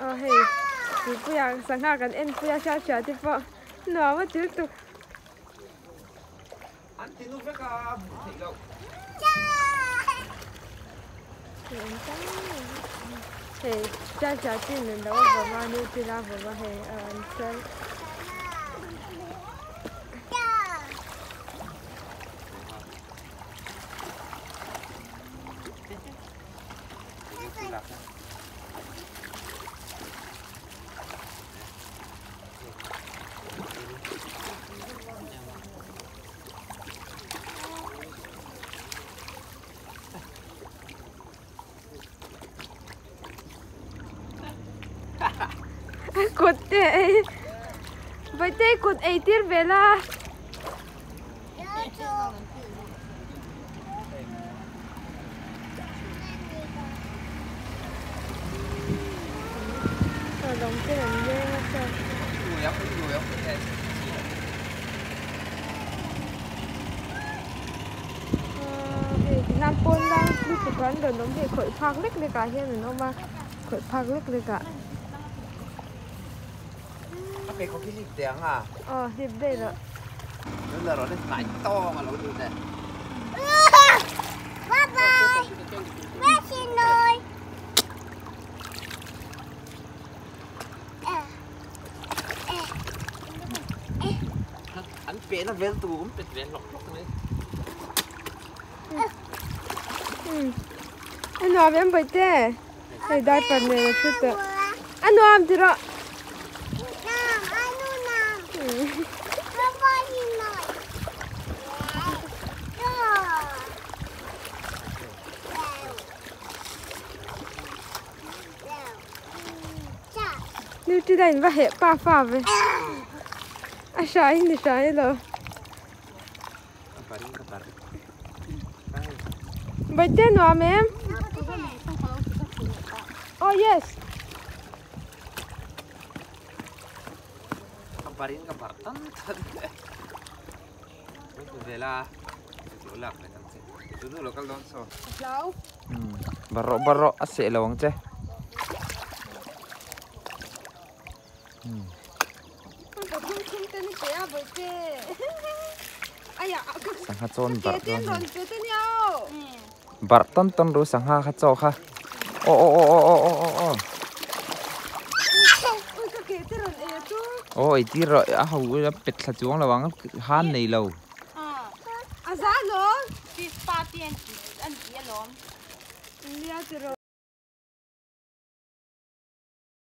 Aw hei tuipuia sangha kan en pui a hriat hriat te pawh nuam a ti lutuk. An ti nu vek a hmuh theih loh. Hei hriat hriat chi nen lo a vawm a nu tila vawm a hei a an sel. Kut te ei Vawite kut ei tir ve la. Hei pawn lai lutuk an rawn awm hei khawih phak lek lek ah hian an awm a khawih phak lek lek ah. Aw hlip daih rawh. A nuam em Bawihte? Hei diaper nen a thu tawh. A nuam ti rawh. Nutri-line va heh pa fa ve. A hrai ni hrai lo. Bawihte nuam em? Oh yes. Ka barin ka bar tan tan. Vela lak leh ang che. Tu nu lo kal dawn saw. Hlau. Bar rawh bar rawh a seh lo ang che. Sangha chawn barh dawn hei. Barh tawn tawn ru sangha kha chaw kha. Aw aw aw aw aw aw aw. Aw ei tir rawh a ho a pet thla chuang lo ang han nei lo. A za lo. Fish party an ti alawm. Nia ti rawh.